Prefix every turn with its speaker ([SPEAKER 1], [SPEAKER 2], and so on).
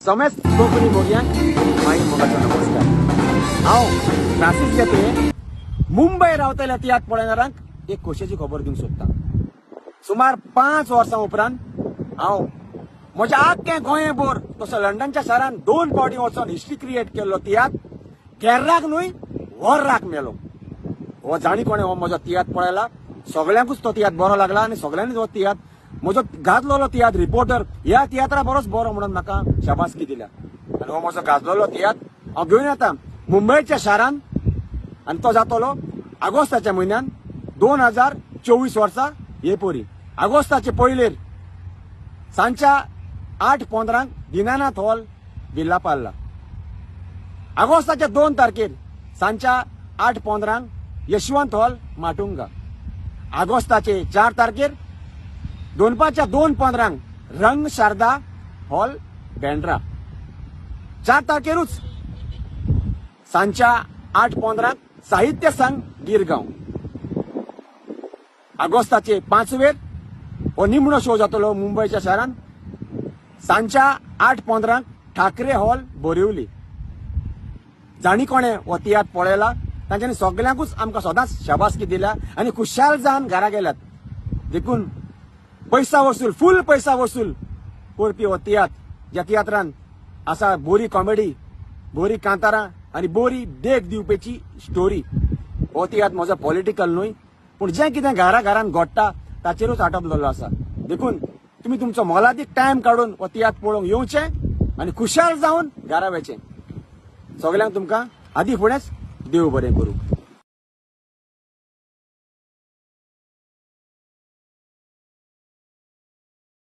[SPEAKER 1] समेस्त कोंकणी मोगयांक माई मोगाचो नमस्कार. हांव फ्रांसीस केपे मुंबय रावतल्या तियात्र पळयणारांक एक खोशयेची खबर दिवंक सोदता. सुमार 5 वर्सां उपरांत हांव म्हज्या आख्खें गोंयभर तसो लंडनच्या शारान 2 फावटी वचोन हिस्ट्री क्रिएट केल्लो तियात्र केर्राक न्हय वर्राक मेलो. हो जाणी कोणें हो म्हजो तियात्र पळयला सगळ्यांकूच तो तियात्र बरो लागला आनी सगळ्यांनीच हो तियात्र म्हजो गाजलोलो तियात्र रिपोर्टर ह्या तियात्रा बरोच बरो म्हणून म्हाका शाबासकी दिल्या. आनी हो म्हजो गाजलोलो तियात्र हांव घेवन येता मुंबयच्या शारान आनी तो जातलो आगोस्ताच्या म्हयन्यान 2024 वर्सा हे पोरी आगोस्ताचे पयलेर सांजच्या 8:15 दिनानाथ हॉल विल्ला पार्ला. आगोस्ताच्या 2 तारखेर सांजच्या 8:15 यशवंत हॉल माटुंगा. आगोस्ताचे 4 तारखेर दोनपाच्या 2:15 रंग शारदा हॉल बेंड्रा. 4 तारखेरूच सांजच्या 8:15 साहित्य संघ गिरगांव. आगोस्ताचे 5 वेर हो निमणो शो जातलो मुंबयच्या शारान सांजच्या 8:15 ठाकरे हॉल बोरिवली. जाणी कोणें हो तियात्र पळयला तांच्यांनी सगल्यांकूच आमकां सदांच शाबासकी दिल्या आनी खुशाल जावन घरा गेल्यात. देखून पैसा वसूल फूल पैसा वसूल करपी हो तियात्र ज्या तियात्रान आसा बोरी कॉमेडी बोरी कांतारां आनी बोरी देख दिवपाची स्टोरी. हो तियात्र म्हजो पॉलिटिकल न्हय पूण जें कितें घरा घरान घडटा ताचेरूच आटपलेलो आसा. देखून तुमी तुमचो मोलादीक टायम काडून हो तियात्र पळोवंक येवचें आनी खुशाल जावन घरा वचचें. सगल्यांक तुमकां आदी फुडेंच देव बरें करूं.